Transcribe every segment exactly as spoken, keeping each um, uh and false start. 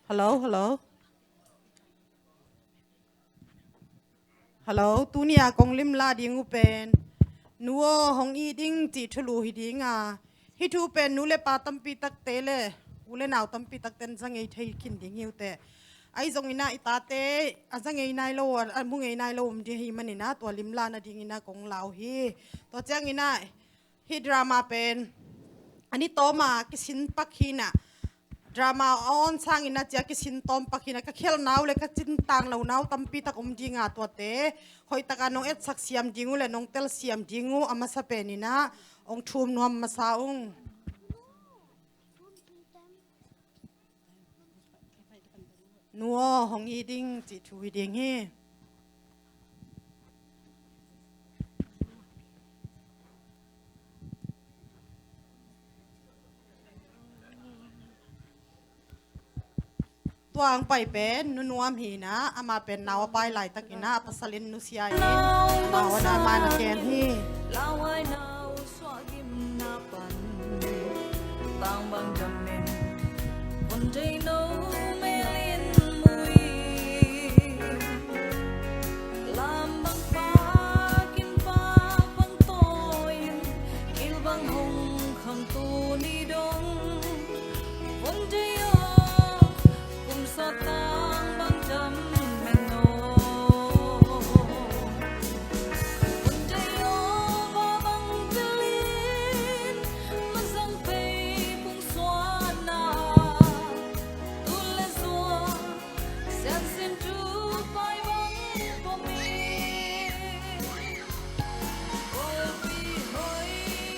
Hello, hello. Hello, tuni a kong limla ding uh pen, nu aw hong it ding cih thulu hi ding a, hih thu pen nu le pa tampi takte le u le nau tampi takte in za ngei thei khin ding hi uh teh. Ahi zongin ah i tate a za ngei nai lo, a mu ngei nai lo om ding ahih manin ah tua limla nadingin ah kong lau hi. Tua ciangin ah hih drama pen a ni tawm a kisin pak hi in ah, drama a awn sangin ah cia kisin tawm pak hi in ah, ka khelnau le ka cintang lonau tampi tak om ding a, tuate hoih takin nong etsak siam ding uh le nong telsiam ding uh a masa penin ah hong thum nuam masa ung. Nu aw hong it ding cih thu hi ding hi. Tua hong pai pen Nu Nuam hi in ah, amah pen nau a pai laitakin ah a pasal in nusia in, amah a na kem hi. Tangbang jamin, vun deino melin mui. Lambang pakin, pakbang toin, kilbang hong kham tuni dong. Vun deino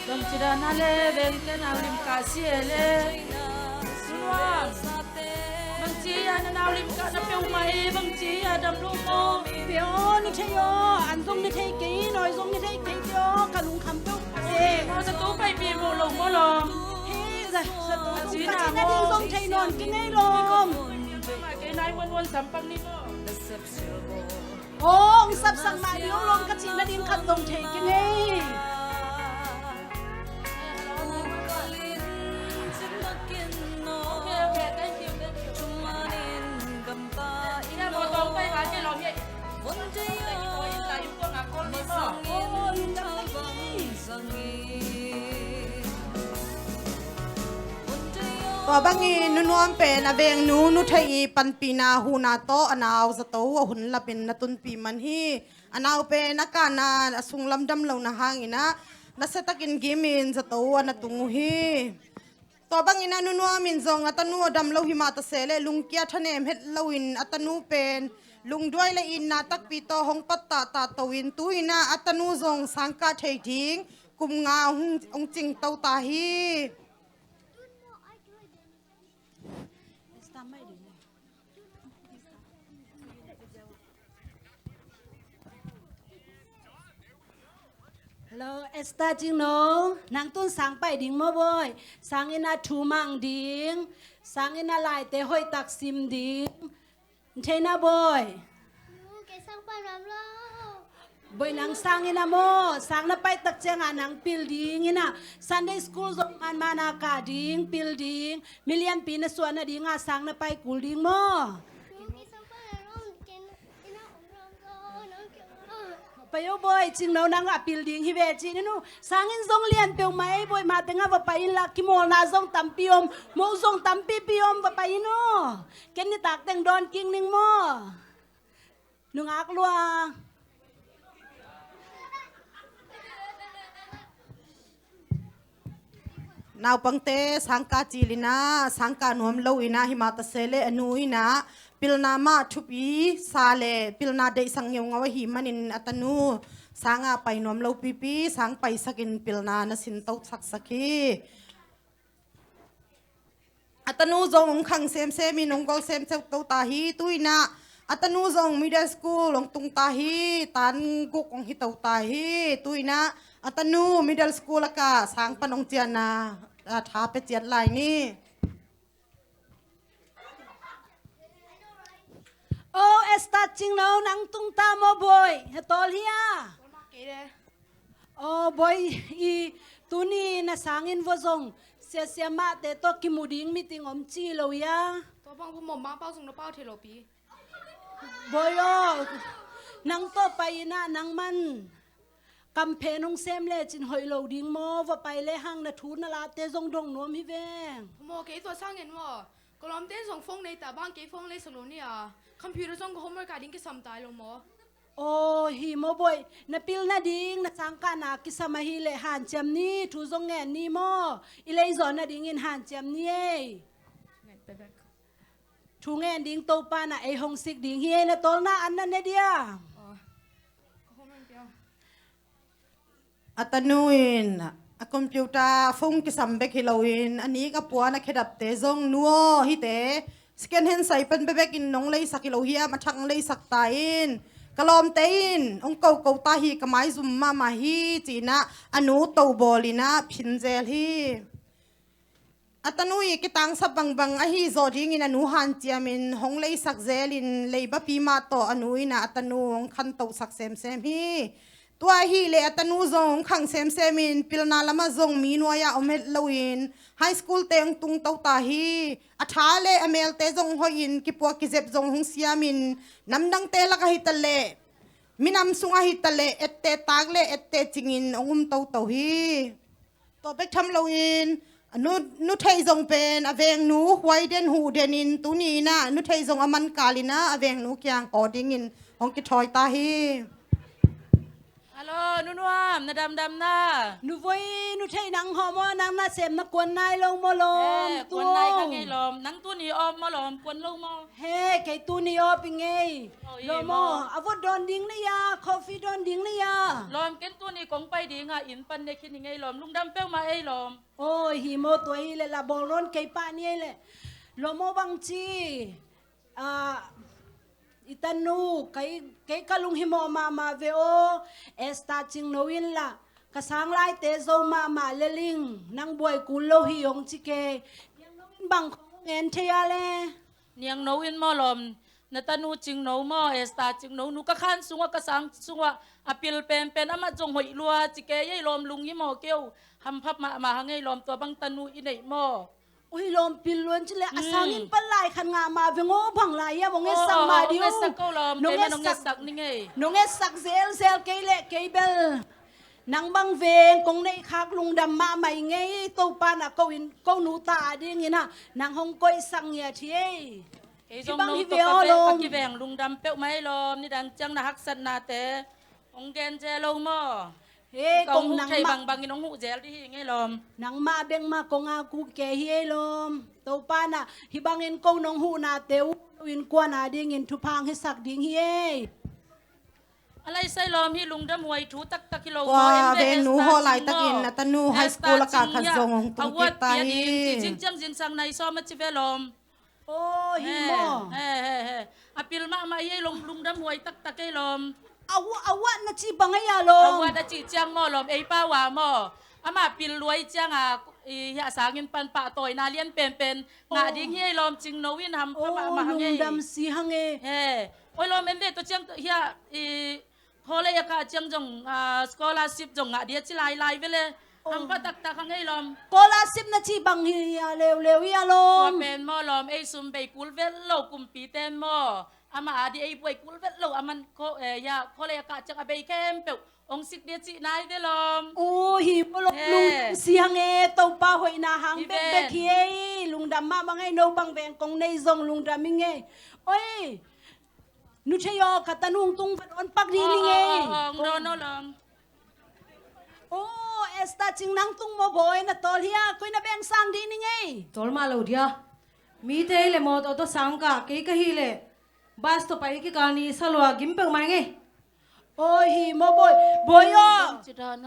Bangci dan a le veng ken a lim ka si e le. Nuam. Bangci a na nau lim ka na peuhmah e, bangci a dam lo maw? Peuh aw, ni thei aw, an zong ni thei kei, nawi zong ni thei kei peuh aw, ka lungkham peuhmah e. Maw, sa tu paipih muh lo maw lawm? He, sa, sa tu zong ka cina ding zong thei nawn kei ngei lawm. Kei nai muanmuan sampang ni maw? Aw, hong sapsak mah ni aw lawm, ka cih nading khat zong thei keng ei. Tua bangin Nu Nuam pen a vengnu Nu Theih i panpihna huhna tawh a nau zato a hun lapin na tunpih man hi. A nau pen a kahna a sunglam dam lohna hangin ah nasiatakin gimin zato a na tung uh hi. Tua bangin ah Nu Nuam in zong a tanu a dam lo hi mah ta se le lungkia thanem het loin a tanu pen lungduai le itna takpi tawh hong pattah tahto in tu-in ah a tanu zong sangkah thei ding kum nga hong, hong cingto ta hi. Hello, Esther Cingno, nang tun sang pai ding maw bawi? Sang in a thu mang ding, sang in a laite hoihtak sim ding. Ntheina bawi. Bawi, nang sang in a maw, sang na pai tak ciangah nang pil ding in a, Sunday school zong manmahna kah ding, pil ding, milianpi na suah nadingah sang na pai kul ding maw? Pai o bawi, Cingno nang a pil ding hi ve ci-in uh. Sang in zong lian peuhmah ei bawi, mah tengah va pai inla, kimawlna zong tampi om, moh zong tampipi om, va pai in uh. Ken nitak teng dawn kik ning maw? Nungak lua. Naupangte sangkah cil in ah, sangkah nuam lo in ah, hi mah ta se le a nu in ah pilna mah thupi sa le pilna deihsak ngeungau ahih manin a tanu sangah pai nuam lo pipi, sang paisakin pilna na sin to saksak hi. A tanu zong hong khang semsem in hong gol semsem to ta hi. Tu-in ah a tanu zong middle school hong tung ta hi. Tan guk hong hi to ta hi. Tu-in ah a tanu middle school a kah sang pan hong ciahna a tha pia ciat lai ni. O Esther Cingno, nang tung ta maw bawi? He tawl hi a. O bawi, i tuni na sangin va zong Siasia mahte tawh kimu ding meeting om ci lo ia. Tua bang bu mawh mah pau zong na pau thei lo pi. Bawi aw, nang tawh pai in ah nang man kamphen hong sem lecin hoih lo ding maw? Va pai le hang na thu na late zong dong nuam hi veng. Maw kei tua sangin maw? Ka lawmte zong phone nei ta bang kei phone lei sak lo ni a. Computer zong ka homework a ding kisam tai lo maw? Aw hi maw bawi, na pil nading na sangkahna kisam ahi leh hanciam ni, thu zong ngen ni maw? I lei zaw nadingin hanciam ni ei. Thu ngen ding Topa na ei hong sik ding hi ei, na tawlna an na ne dia. A tanu in a computer a phone kisam bek hi loin a nik a puan a khedapte zong nu aw hite second hand sai pan bebek in nong leisak hi lo hiam, a thak nong leisak ta in ka lawmte in hong koko ta hi, ka maizum mahmah hi ci-in ah a nu to bawl in ah phin zel hi. A tanu i kitangsap bangbang ahi zawh dingin a nu hanciamin hong leisak zelin leibapi mah tawh a nu in ah a tanu hong khantosak semsem hi. Tua ahih leh a tanu zong hong khang semsemin pilna lamah zong mi nuai-ah om het loin high school te hong tungto ta hi. A tha le a melte zong hoihin kipuah kizep zong hong siamin namdangte lakah hi taleh minam sungah hi taleh ette tak le ette cingin hong um toto hi. Tua bek tham loin a nu, nu thei zong pen a vengnu huai den huh denin tuni in ah nu thei zong a man kal in ah a vengnu kiang kaw dingin hong kithawi ta hi. Hello, nu nuam, na damdam na? Nu voi, nu thei nang hawm aw, nang na sem na kuan nai lo maw lawm? Eh, kuan nai kha ngei lawm. Nang tuni awm maw lawm, kuan lo maw? He, kei tuni aw pi ngei. Lawm aw, a vot dawn ding na ia, coffee dawn ding na ia. Lawm, ken tuni kong pai dinga inn pan ne khin hi ngei lawm, lungdam peuhmah ei lawm. Aw hi maw, tua hi leh la bawl nawn kei pah ni ei leh. Lawm aw bangci, ah, i tanu, kei, kei ka lunghimawh mahmah ve aw. Esther Cingno in lah ka sang laite zo mahmah leling, nang buai kul lo hi hong ci kei. Niangno in bang khong ngen thei a le? Niangno in maw lawm, na tanu Cingno maw, Esther Cingno, nu ka khan sungah ka sang sungah a pil penpen, amat zong hoih lua ci kei ei lawm, lunghimawh kei uh, hampha mahmah hang ei lawm, tua bang tanu i neih maw? Ui lawm, pil luan ci le a sangin pan lai khat ngah mah veng aw, bang lai ia, mong etsak mah ding uh. Nong etsak zelzel kei leh kei bel nang bang veng kong neih khak lungdam mahmah i ngei. Topa na ko in ko nu ta a dingin ah nang hong koihsak ngiat hi ei. Kei zong no tawh ka veng lungdam peuhmah ei lawm, nidang ciang na haksatnate hong gen zel lo maw? He, kong huh thei bangbangin hong huh zel dih hi ngei lawm. Nangmah bek mah kong a kuk kei hi ei lawm. Topa na hih bangin ko nong huhnate uh innkuan a dingin thupha hong hisak ding hi ei. A laisai lawm, hih lungdam huai thu taktak hi lo maw? Tua vengnu haw laitakin a tanu high school a kah khat zong hong tung kik ta hi. Zing ciang zingsang nai sawm a ci ve lawm. Aw hi maw? He, he, he. A pil mahmah hi ei lawm, lungdam huai taktak ei lawm. A uat, a uat na cih bang ei a lawm? A uat a cih ciang maw lawm, ei pa ua maw? Amah pil luai cianga hiah sangin pan pahtawina lian penpen ngah ding hi ei lawm, Cingno in hampha mahmah hang ei. Lungdam si hang ei. He. Oi lawm, en ve tua ciang hiah i College a kah ciang zong, ah, scholarship zong ngah dia ci lailai vele. Hampha taktak hang ei lawm. Scholarship na cih bang hi a leuleu hi a lawm. Tua pen maw lawm, ei sum bei kul vet lo, kumpi ten maw, amah a di ei buai kul vet lo, aman college a kah ciang a bei khempeuh hong sik dia cih nai ve lawm. Aw hi maw lawm, lungdam si hang e, Topa hoihna hang bekbek hi ei. Lungdam mahmah ngei, no bang veng kong nei zong lungdam hi ngei. Oi, Nu Thei aw, ka tanu hong tung va dawn pak ding ni ngei. Aw, aw, aw, hong dawn aw lawm. Aw, Esther Cing, nang tung maw bawi, na tawl hia, koi na beng sang ding ni ngei. Tawl mah lo dia. Mite hi leh mawtaw tawh sang kah, kei ka hih leh bus tawh pai kikal ni sa lua, gim peuhmah ngei. Aw hi maw bawi, bawi aw.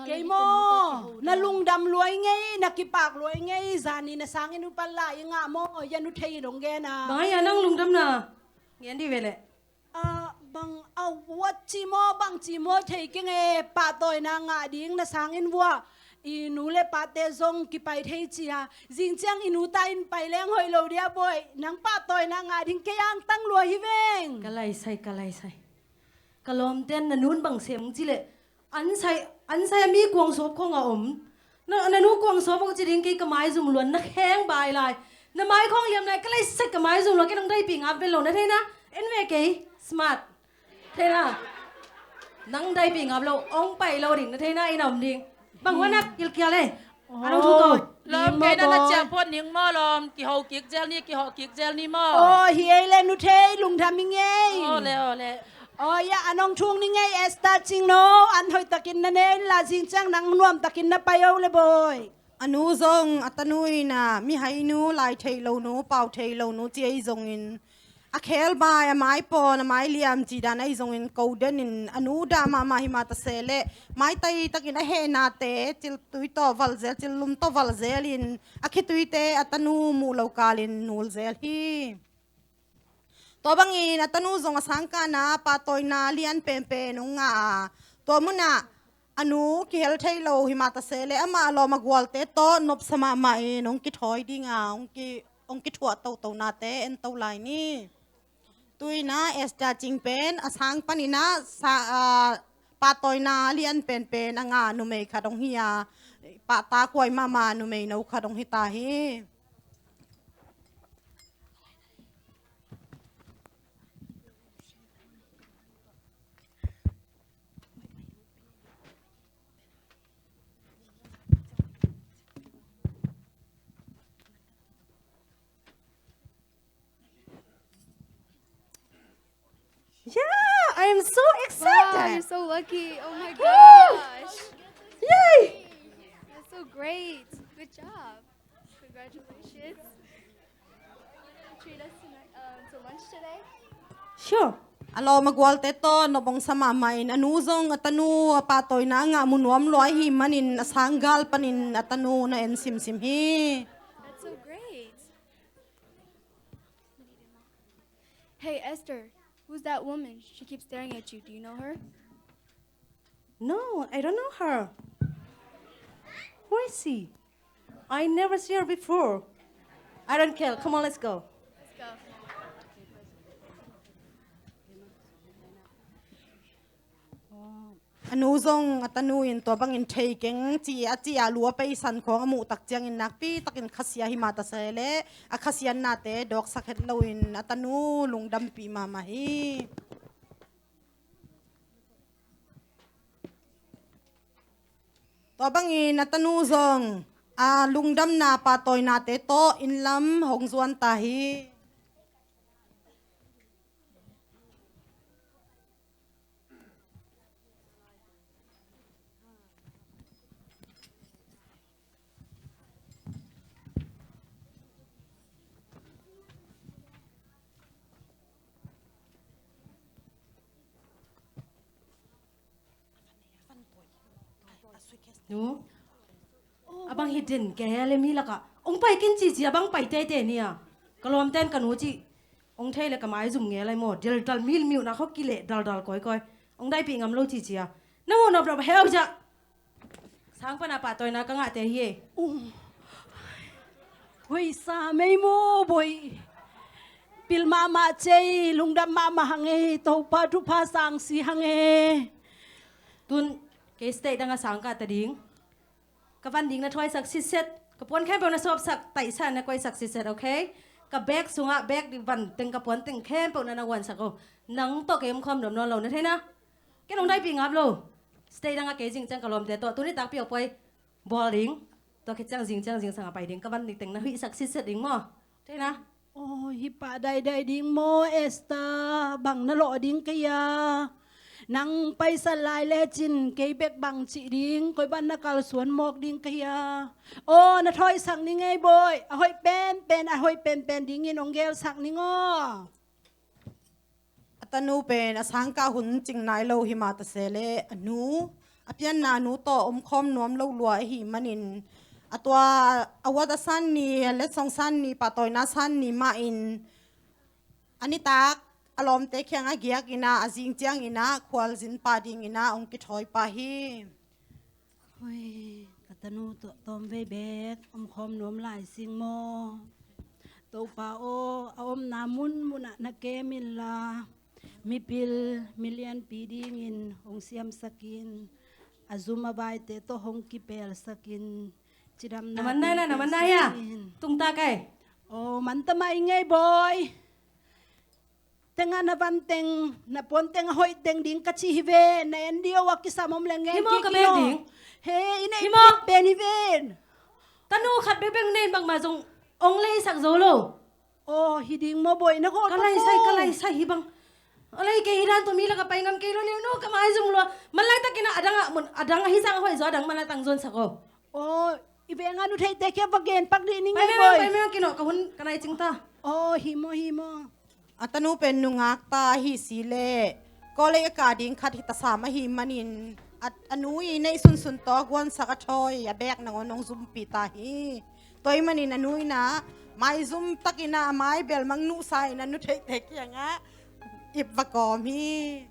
Kei maw, na lungdam luai ngei, na kipak luai ngei, zani na sangin upan la i ngah maw, ya Nu Thei in hong gen a. Bang a hia nang lungdamna? Ngen dih ve leh. Ah, bang a uat ci maw, bang ci maw thei keng e, pahtawina ngah ding na sangin vua i nu le pate zong kipai thei ci a. Zing ciang i nu ta in pai leng hoih lo dia bawi, nang pahtawina ngah ding kei angtang lua hi veng. Ka laisai, ka laisai. Ka lawmten na nun bang sem ci leh, an sai, an sai a mi kuang sawp khong a om. Na, na nu kuang suak bok ci ding, kei ka maizum luan na kheng bai lai. Na mai khawng liam lai, ka lai sek ka maizum luan, kei nang daipih ngap ven lo na thei na. En ve kei, smart. Thei na. Nang daipih ngap lo, ong pai lo ding, na thei na, ina om ding. Bang wana kilkial e. A nong thu ko. Lawm, kei na na ciah phot ning maw lawm, kiho kik zel ni, kiho kik zel ni maw. Aw, hi ei le nu thei, lungdam ing ei. Aw le, aw le. Aw ya, a nong thung ning ei, Esther Cingno, an hoih takin na ne in la, zing ciang nang nuam takin na pai o le bawi. A nu zong, a tanu in a, mihainu, lai thei lo nu, pau thei lo nu, ci ei zongin, a khel bai, a mai pawn, a mai liam, ci dan ei zongin, ko den in, a nu dah mahmah hi mah ta se leh, maitai takin a hehnate, cil tui tawh valzel, cil lum tawh valzel in, a khituite, a tanu muh lo kalin, nul zel hi. Tua bangin a tanu zong a sangkahna pahtawina lian penpen hong ngah a, tua munah a nu kihel thei lo hi mah ta se leh amah a lawm a gualte tawh nopsa mahmah in hong kithawi dinga hong ki, hong kithuah totonate en to lai ni. Tuinah Esther Cing pen a sang paninah sa, a, pahtawina lian penpen a ngah numei khat hong hi a, pahtak huai mahmah numei no khat hong hi ta hi. Yeah, I am so excited. Wow, you're so lucky. Oh my gosh. Yay! That's so great. Good job. Congratulations. Treat us tonight, um, to lunch today. Sure. A lawm a gualte tawh nop hong sa mahmah in a nu zong a tanu a pahtawina a ngah mu nuam lua ahih manin a sanggal panin a tanu na en simsim hi. That's so great. Hey, Esther, who's that woman? She keeps staring at you. Do you know her? No, I don't know her. Who is she? I never see her before. I don't care. Come on, let's go. Let's go. A nu zong a tanu in tua bangin thei keng ci a ci a lu a peisan khawng a muh tak ciangin nakpi takin khasia hi mah ta se leh a khasiannate dawksak het loin a tanu lungdampih mahmah hi. Tua bangin a tanu zong a lungdamna pahtawinate tawh innlam hong zuan ta hi. Nu, a bang hi den kei a le mi lakah ong pai kin cici a bang pai teitei ni a, ka lawmten ka nu cih ong thei le ka maizum ngel ai maw, dildal milmiuhna khaw kileh daldal kawikawi, ong daipih ngam lo cici a, na muh nopnop a heu ciah. Sang pana pahtawina ka ngahte hi e. Hoih sa mei maw bawi. Pil mahmah cei, lungdam mahmah hang e, Topa thupha sangsi hang e. Tun kei stage dang a sang ka ta ding. Ka van ding na thawisak sitset, ka puan khempeuh na sawpsak, taihsa na koihsak sitset, okay? Ka bag sungah bag van teng, ka puan teng khempeuh na na guansak o. Nang tawh kei om khawm nuam nawn lo na theina. Ken hong daipih ngap lo. Stage dang a kei zing ciang ka lawmte tawh tuni takpi a puai bawl ding. Tua khit ciang zing ciang zingsang a pai ding. Ka van ding teng na huihsak sitset ding maw? Theina. Aw, hi pah daidai ding maw, Esther? Bang na lawh ding kei a. Nang paisan lai lecin kei bek bang cih ding, koi ban na kalsuan mawk ding kei a. Aw, na thawisak ni ngei bawi. A hoih penpen, a hoih penpen dingin ong gelsak ning aw. A tanu pen a sangkah hun cing nai lo hi mah ta se leh a nu, a pianna nu tawh omkhawm nuam lo lua ahih manin a tua a wat a san ni, a letsong san ni, pahtawina san ni mah in a nitak a lawmte kiang a giak inah, a zing ciang inah khualzin pah ding inah ong kithawi pah hi. Hoi, ka tanu tawh tawmvei bek omkhawm nuam lai sing maw? Topa aw, a omna munmunah na kem inla, mipil milianpi dingin hong siamsakin, a zum a vaite tawh hong kipelsakin, Cidamna. Na man nai na, na man nai a. Tungta kai. Oh, man ta mai ngei, boy. Tenga na van teng, na puan teng a hoih teng ding ka ci hi ve, na en dih o a kisam om leng ngen. Hi maw, kik ka bek ding. He, i neih pen hi ven. Tanu khat bekbek nei bangmah zong ong leisak zo lo. Oh, hi ding maw boy, na khawl ka lai sai, ka lai sai hi bang. A lai kei hi dan tawh mi lak a pai ngam kei lo leu no, ka maizum lua. Man laitakin a dang a mun, a dang a hi sang a hoih zaw, a dang man a tang zuan sak o. Oh, i veng a nu theihte kia va gen pak dih ning ei boy. Pai meng, pai meng, kino ka hun ka nai cing ta. Oh, hi maw, hi maw. A tanu pen nungak ta hi si leh. College a kah ding khat hi ta sam ahih manin a, a nu i neih sunsun tawh guansak a thawi a bek nangawn hong zumpi ta hi. Tua ahih manin a nu in a maizum takin a, a mai bel mang nuhsa in a nu theihte kiangah ip va kawm hi.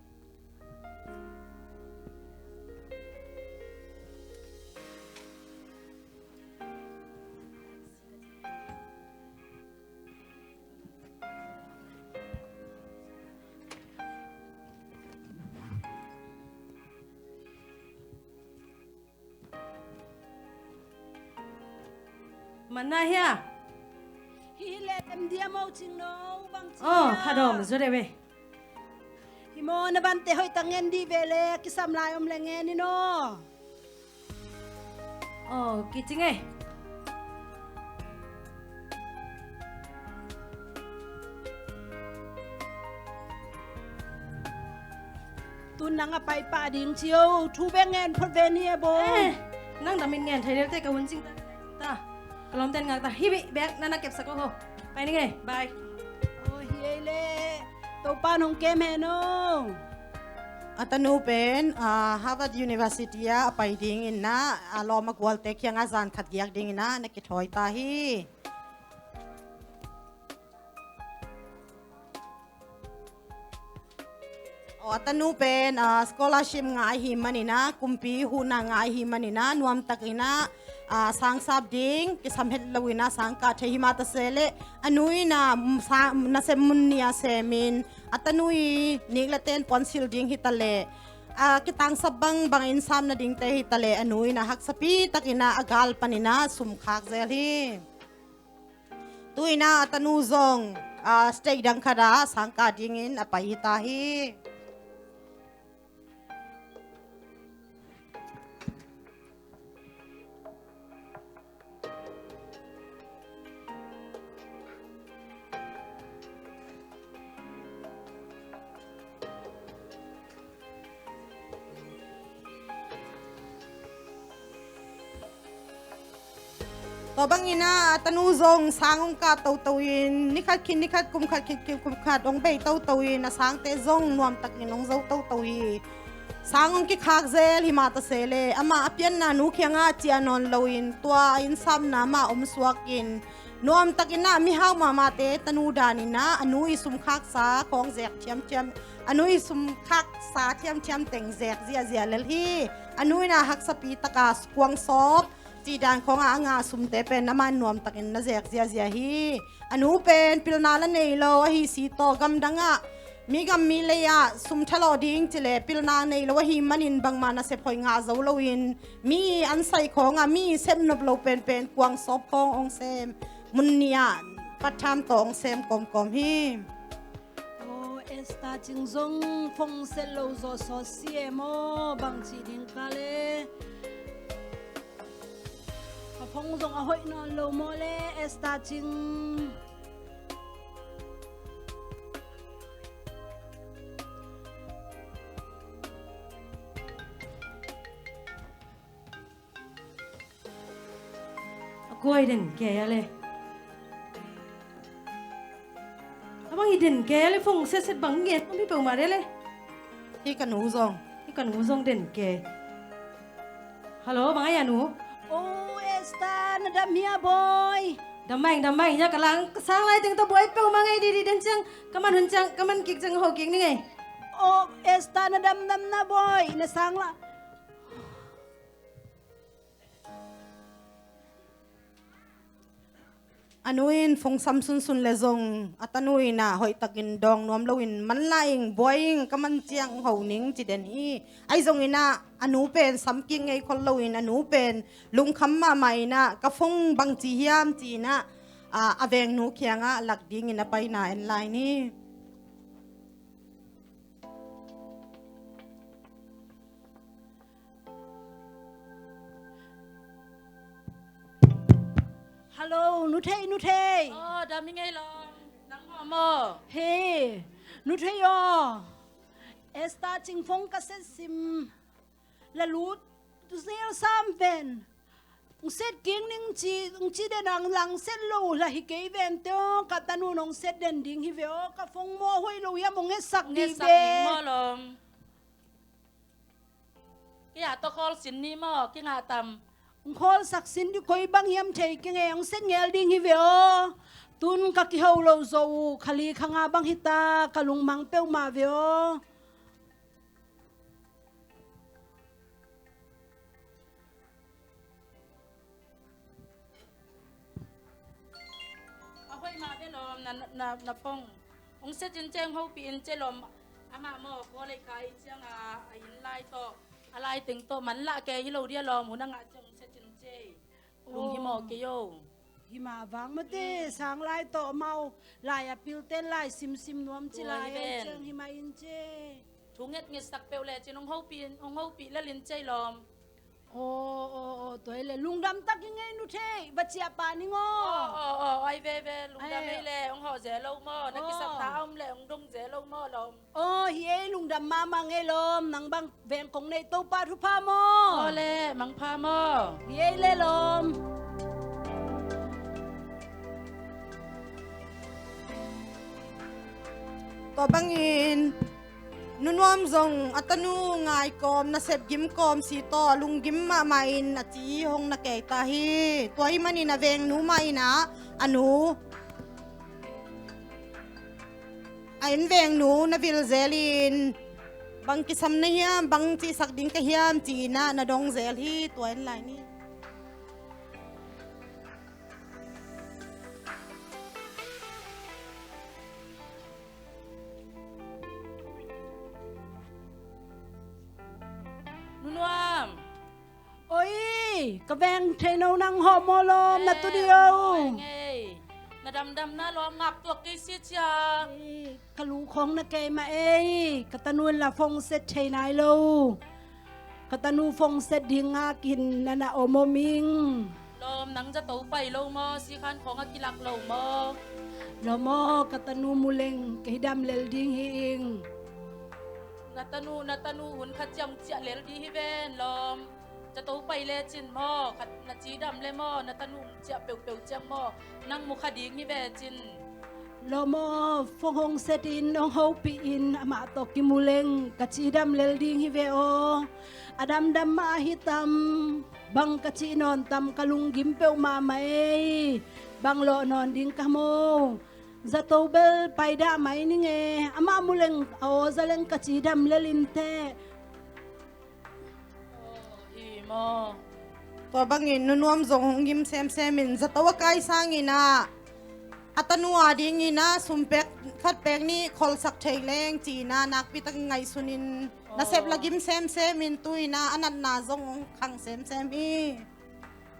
Manna hia? Hi lem dia mo cing no, bang ci. Oh, hia? Phadom, zo de we. Hi maw, na vante hoih tak ngen dih ve le, kisam lai om le ngen in aw. Oh, kicing ei. Tun nang a pai pah ding ci o, thu bek ngen phot ve ni e bo. Eh, nang damin ngen thei lel te ka hun cing ta. Ka lawmten ngak ta. Hi bih bek na na kepsak o ho. Pai ni ngei. Bye. Oh, hi ei le. Topan hong kem hen o. A tanu pen, ah, Harvard University ah a pai dingin na, a lawm a gualte kiangah zan khat giak dingin na, na kithawi ta hi. Aw, a tanu pen, ah, scholarship ngah ahih manin a, kumpi huhna ngah ahih manin a, nuamtakin a, ah, sang sap ding kisam het loin a, sang kah thei hi mah ta se leh, a nu in a, mm, sa-, nasem mun nih a semin, a tanu i nik le ten puansilh ding hi ta leh, a kitangsap bangbangin sap nadingte hi ta leh, a nu in a haksapi takin a, a gal panin a sum khak zel hi. Tu-in a tanu zong, ah, state dang khat ah sang kah dingin a pai hi ta hi. Tua bangin a, a tanu zong sang hong kah toto in, ni khat khit ni khat, kum khat khit kum khat hong bei toto in, a sangte zong nuamtakin hong zo toto hi. Sang hong kikhak zel hi mah ta se leh, amah a pianna nu kiangah ciah nawn loin, tua a innsapna mah om suakin, nuamtakin a mihau mahmahte tanu danin a, a nu i sum khaksa khawng zek thiamthiam, a nu i sum khaksa thiamthiam teng zek ziahziah lel hi. A nu in a haksapi taka kuang sawp cih dan khawngah a ngah sumte pen amah nuamtakin na zek ziahziah hi. A nu pen pilna la nei lo ahi si tawh, gamdangah mi gam mi lei ah sum thalawh ding ci leh pilna nei lo ahih manin bangmah nasep hoih ngah zo loin, mi an sai khawngah mi sep nop lo penpen kuang sawp khawng hong sem, mun nih ah patham tawh hong sem kawmkawm hi. Aw, Esther Cing zong phone set lo zaw sawt si e maw, bang ci ding ka le. A phone zong a hoih nawn lo maw le, Esther Cing. A kuai den kei a le. A bang hi den kei a le, phone setset bang nge pawm hi peuhmah de le. Hi ka nu zong. Hi ka nu zong den kei. Hello, bang a hia nu? Oh, Esther, na dam hia boy? Dam maing, dam maing, hia ka lang, ka sang lai teng tawh buai peuhmah ngei didi den ciang, ka man hun ciang, ka man kik ciang ho kik ni ngei. Oh, Esther, na dam dam na boy, na sang la. A nu in phone sam sunsun le zong a tanu in ah hoihtakin dawng nuam loin, "Man la ing, buai ing, ka man ciang ho ning," ci den hi. Ahi zongin ah a nu pen sam kik ngei khol loin, a nu pen lungkham mahmah in ah, "Ka phone bangci hiam?" ci-in ah, a, a vengnu kiangah lak dingin a paina en lai ni. Hello, Nu Thei, Nu Thei. Aw, dam i ngei lawm. Nang maw maw? He, Nu Thei aw. Esther cing phone ka set sim. La lut tu zel sam ven. Hong set kik ning ci, hong ci den ang, lang set lo la hi kei ven teh aw, ka tanu in hong set den ding hi ve aw, ka phone maw hoih lo hiam, hong etsak dih ve. Hong etsak ding maw lawm. Kei a tawh khawl sin ni maw, kingah tam. Hong khawlsak sin dih, koi bang hiam thei keng e, hong set ngel ding hi ve aw. Tun ka kiho lo zo uh, kha li kha nga bang hi ta, ka lungmang peuhmah ve aw. A hoih mah ve lawm, na, na, na phone. Hong set in ceh, hong hopih in ceh lawm. Amah maw, khawl lei kha i ciang a, a inn lai tawh, a lai teng tawh, man lah kei hi lo dia lawm, hun a ngah ciang hong set in ceh. Lunghimawh kei o. Hi mah vang mate, sang lai tawh amau lai a pilten lai simsim nuam ci lai a, ciang hi mah in ceh. Thu ngetngetsak peuh lecin hong hopih in, hong hopih lel in cei lawm. Aw, aw, aw, tua hi le lungdam tak i ngei Nu Thei, va ciah pah ning aw. Aw, aw, aw, ai veve, lungdam ei le, hong hawh ze lo maw, na kisapna a om le hong dong ze lo maw lawm. Aw, hi ei, lungdam mahmah ngei lawm, nang bang veng kong nei Topa thupha maw. Aw le, mangpha maw. Hi ei le lawm. Tua bangin Nu Nuam zong a tanu ngai kawm, nasep gim kawm si tawh, lunggim mahmah in a ci hong na kei ta hi. Tua hi manin a vengnu mah in ah a nu, a inn vengnu na vil zel in, "Bang kisam na hiam, bang cihsak ding ka hiam?" ci-in ah na dong zel hi. Tua en lai ni. Nu Nuam. Oi, ka veng thei no nang hawh maw lawm, na tu dih o. Oi, ngei. Na damdamna lawm, ngap tuak kei si cia. Ei, ka lu khong na kei mah ei, ka tanu in la phone set thei nai lo. Ka tanu phone set ding a kin na na om om ing. Lawm, nang zato pai lo maw, sikhan khong a kilak lo maw? Lawm aw, ka tanu mu leng kei dam lel ding hi ing. Na tanu, na tanu hun khat ciang ciah lel ding hi ven lawm. Zato pai lecin maw, khat na cidam le maw, na tanu ciah peuhpeuh ciang maw, nang mu kha ding hi ve cin. Lawm aw, phone hong set in, hong hopih in, amah tawh kimu leng ka cidam lel ding hi ve aw. A damdam mah ahi tam, bang ka cih nawn tam, ka lunggim peuh mahmah ei. Bang lawh nawn ding ka maw. Zato bel paidah mai ning e, amah mu leng a aw za leng ka cidam lel in teh. Aw, hi maw. Tua bangin Nu Nuam zong hong gim semsem in, zato a kai sangin ah a tanu a dingin ah sum pek, khat pek nih kholsak thei leng ci-in ah nakpi takin ngaihsun in, nasep la gim semsem in, tu-in ah a natna zong hong khang semsem hi.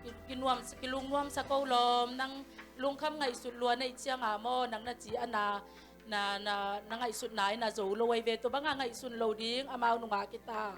Ki, kinuam, kilungnuamsak o lawm, nang lungkham ngaihsut lua na hih ciang a maw, nang na ci a na, na, na, na ngaihsutna in a zo lo ahi ve. Tua banga ngaihsun lo ding, amau nungak hi ta.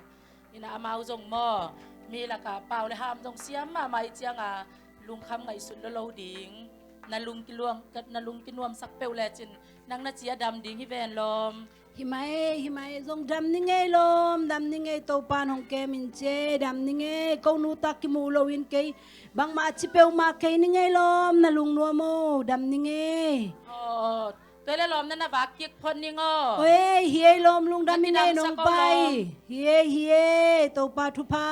Ina amau zong maw, mi lakah pau le ham zong siam mahmah hih ciang a, lungkham ngaihsut lo lo ding. Na lung kiluang, na lung kinuamsak peuh lecin, nang na ci a dam ding hi ven lawm. Hi mai, hi mai, zong dam ni ngei lawm, dam ni ngei, Topan hong kem in ci e, dam ni ngei, ko nu tak kimuh loin kei bangmah a ci peuhmah kei ni ngei lawm, na lungnuam o, dam ni ngei. Aw, aw. Tua le lawm, na na vak kik phot ning aw. Oi, hi ei lawm, lungdam i nei nong pai. Hi ei, hi ei, Topa thupha.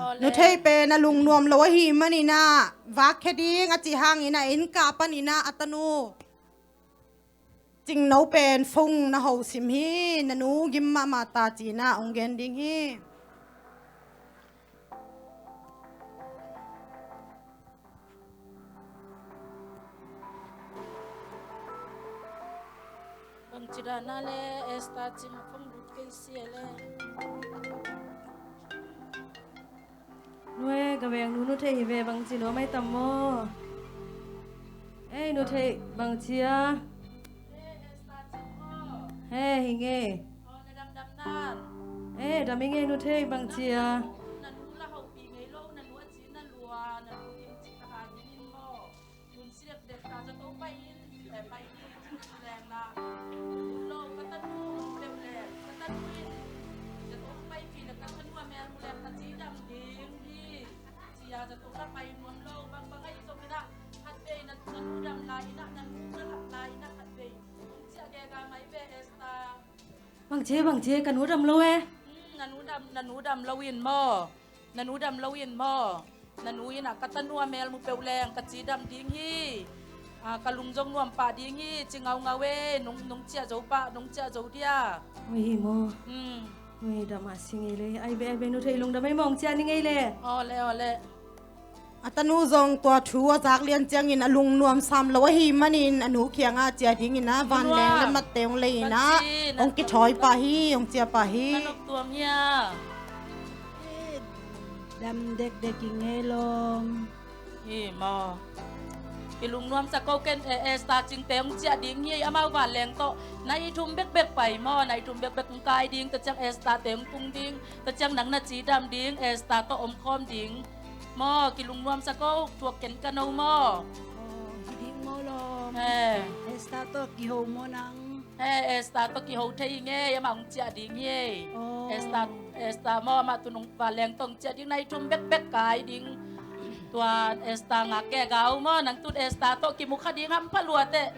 Aw le. Nu Thei pen a lungnuam lo ahih manin ah, vak khia ding a cih hangin ah, inn kah panin ah a tanu Cingno pen phone na ho sim hi, na nu gim mahmah ta ci-in ah hong gen ding hi. Ci dan a le Esther cing a phone lut kei si a le. Nu e, ka veng nu, nu thei hi ve, bang ci nuam ai tam maw? Ei, nu thei bang ci a? He, hi nge. He, dam hi nge, nu thei bang ci a? Tun si depdep ta zato pai in, eh, pai in, leng la. Lo, ka tanu, peuh leng, ka tanu in. Zato pai pi la, ka tanu a mel mu leng ka ci dam ding hi. Cia zato la pai nuam lo, bang bang ai zong ina, khat vei na, na nu dam lai ina, na nu na lap lai ina, khat vei. Cia gega mai ve Esther. Bang ci, bang ci, ka nu dam lo e. Hmm, na nu dam, na nu dam lo in maw? Na nu dam lo in maw? Na nu in ah ka tanu a mel mu peuh leng ka ci dam ding hi. Ah, ka lung zong nuam pah ding hi, ci ngaungau e, nung, nung ciah zo pah, nung ciah zo dia. Oi hi maw? Hmm. Oi, dam a si ngei le. Ai be, ai be, nu thei lungdam ai maw, ong ciah ni ngei le. Aw le, aw le. A tanu zong tua thu a zak lian ciangin a lungnuam sam lo ahih manin a nu kiangah ciah dingin a vanleng le matte hong lei in a hong kithawi pah hi, hong ciah pah hi. Ka nok tuam hia? Dam dekdek i ngei lawm. Hi maw? I lungnuam sa ko ken, eh, Esther cingte hong ciah ding hi, amau vanleng tawh na i thum bekbek pai maw, na i thum bekbek hong kai ding, tua ciang Esther te hong tung ding, tua ciang nang na ci dam ding, Esther tawh omkhawm ding. Maw, kilungnuam sa ko, thuak ken ka no maw? Aw, hi ding maw lawm? He. Esther tawh kiho maw nang? He, Esther tawh kiho thei hi nge, amah hong ciah ding hi. Aw. Esther, Esther maw, amah tun hong vanleng tawh hong ciah ding, na i thum bekbek kai ding. Tua Esther ngak gega uh maw, nang tun Esther tawh kimu kha ding hampha lua teh.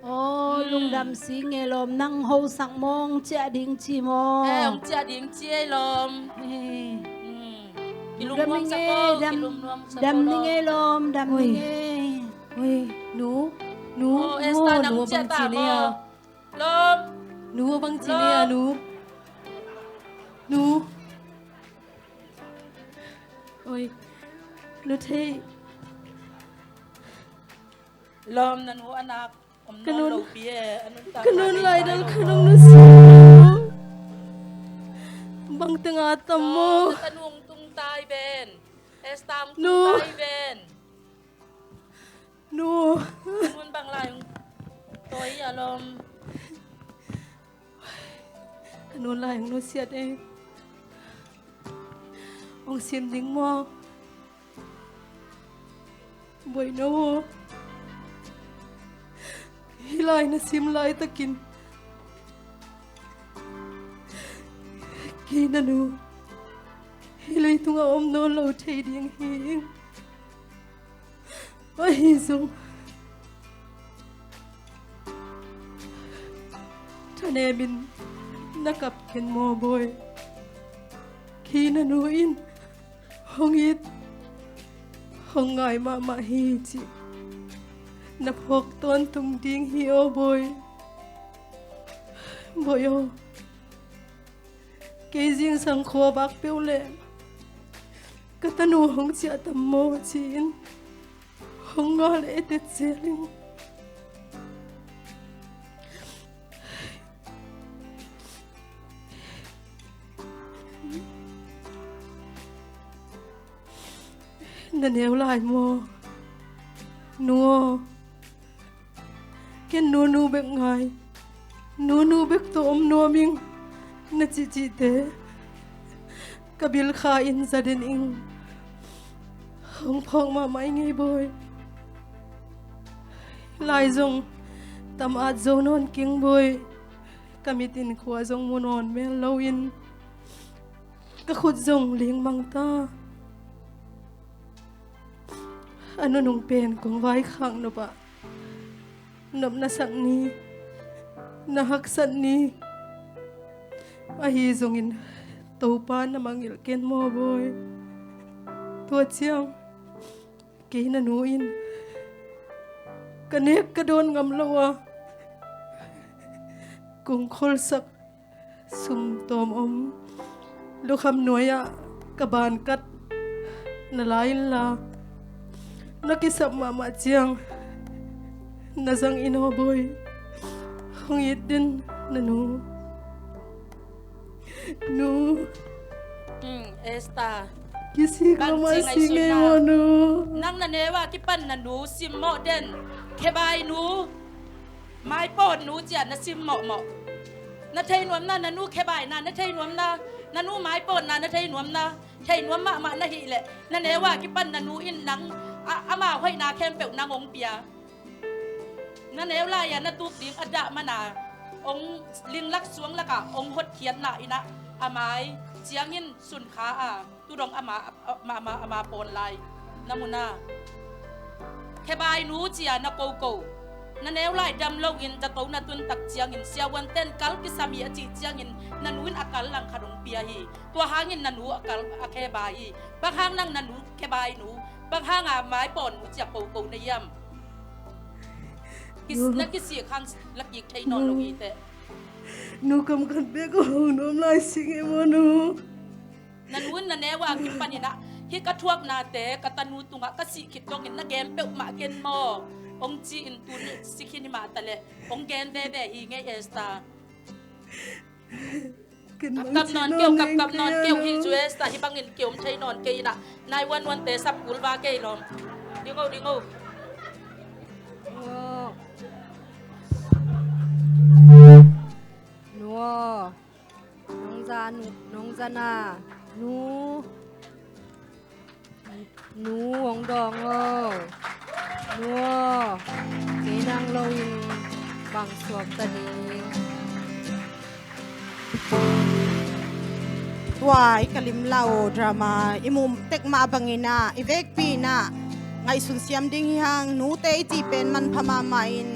Aw, lungdam si nge lawm, nang hosak maw, hong ciah ding ci maw? Eh, hong ciah ding ci ei lawm. Eh. Hmm. Kilungnuam sa ko, kilungnuam sa ko lawm. Dam ni ngei lawm, dam ni ngei. Oi, nu, nu, oh, nu, Esther, nang nu ciah ta maw? Lawm. Nu bang ci ni a, nu. Nu. Oi, nu thei. Lawm, na nu a nak. Ka nun, ka nun lai dal kha nong nusia. Bang teng a tam maw? Ka nung tung tai ben. Esther tung tai ben. Nu. Nun bang lai ung toi a lawm. Ka nun lai ung nusiat e. Ong sim ding maw? Boina aw, hih lai na sim laitakin kei na nu hih leitungah om nawn lo thei ding hi. Ahi zong thanemin na kap ken maw bawi? Kei na nu in hong it, hong ngai mahmah hi cih na phawk tawntung ding hi aw bawi. Bawi aw, kei zingsang khua vak peuh leh ka tanu hong ciah tam maw ci-in hong ngal etet zel in. Na neu lai maw? Nu aw, ken nunu bek ngai, nunu bek tawh om nuam ing na cihcihte ka bil kha in za den ing. Hong phawk mahmah ing ei bawi. Lai zong tam at zo nawn keng bawi. Ka mit in khua zong mu nawn mel lo in, ka khut zong ling mang ta. A nunung pen kong vaikhak nop ah nop na sak ni, na haksat ni. Ahi zongin Topa na mangngilh ken maw bawi? Tua ciang kei na nu in ka nek ka dawn ngam lo a kong kholsak sum tawm om lukham nuai-ah ka bankat na la inla, na kisap mahmah ciang na zang in aw bawi. Hong it den, na nu. Nu. Hmm, Esther. Kisik lo mai sing e mo nu. Nang na neu a kipan na nu simmawh den. Khebai nu. Maipawn nu cia na simmawhmawh. Na thei nuam na, na nu khebai na, na thei nuam na, na nu maipawn na, na thei nuam na. Thei nuam mahmah na hih leh, na neu a kipan na nu in nang, a, ama hoihna khempeuh nang hong pia. Na neu lai-a na tuk ding a dah mana, hong linglak suanglakah hong hotkhiatna in ah, a mai ciangin sunkha a, tudong ama, ama, ama, ama pawn lai. Na mu na. Khebai nu cia na koko. Na neu lai dam loin zato na tun tak ciangin siavuanten kal kisam hi a cih ciangin na nu in a kal langkhat hong pia hi. Tua hangin na nu a kal a khebai hi. Bang hang nang na nu khebai nu, bang hanga maipawn nu cia koko na hiam? Kis-, na kisik hang lakik thei nawn lo hi teh. Nu kam khat bek a ho nuam lai sing e mo nu. Na nu in na neu a kipanin ah, hih ka thuaknate ka tanu tungah ka sih khit dongin na gen peuhmah ken maw? Hong ci-in tuni si khin hi mah taleh hong gen veve hi ngei Esther. Ken bang kapkap ci nawn keu, nawn kapkap nawn keu hi lo. Cu Esther, hih bangin keu om thei nawn kei inah nine one one te sap kul va kei lawm. Ding o, ding o. Nu aw. Nong za, nu, nong za na. Nu. Nu hong dawng o. Nu aw. Kei nang loin bang suak ta ding. Tua i Kalimlau drama i muh tek mah bangin ah, i vekpi in ah ngaihsun siam ding hi hang. Nute i cih pen manpha mahmah in,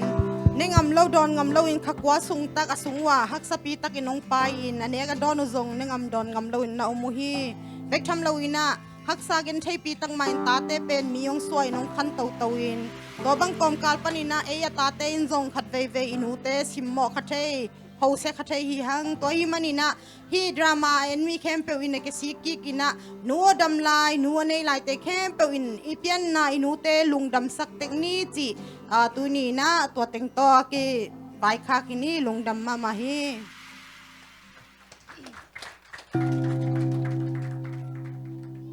ne ngam lo dawn ngam loin kha kua sung tak a sung uh ah haksapi takin hong pai-in a nek a dawn uh zong ne ngam dawn ngam loin na om uh hi. Bek tham loin ah haksa gentheipi tak mah in tate pen mi hong suah in hong khan toto in, tua bang kawmkal panin ah ei a tate in zong khat veivei i nute simmawh kha thei, hosia kha thei hi hang. Tua hi manin ah hih drama a en mi khempeuh in a kisik kik in ah, nu a dam lai, nu a nei laite khempeuh in i pianna i nute lungdamsak tek ni cih, ah, tuni in ah tua teng tawh a kivaikhak in i lungdam mahmah hi.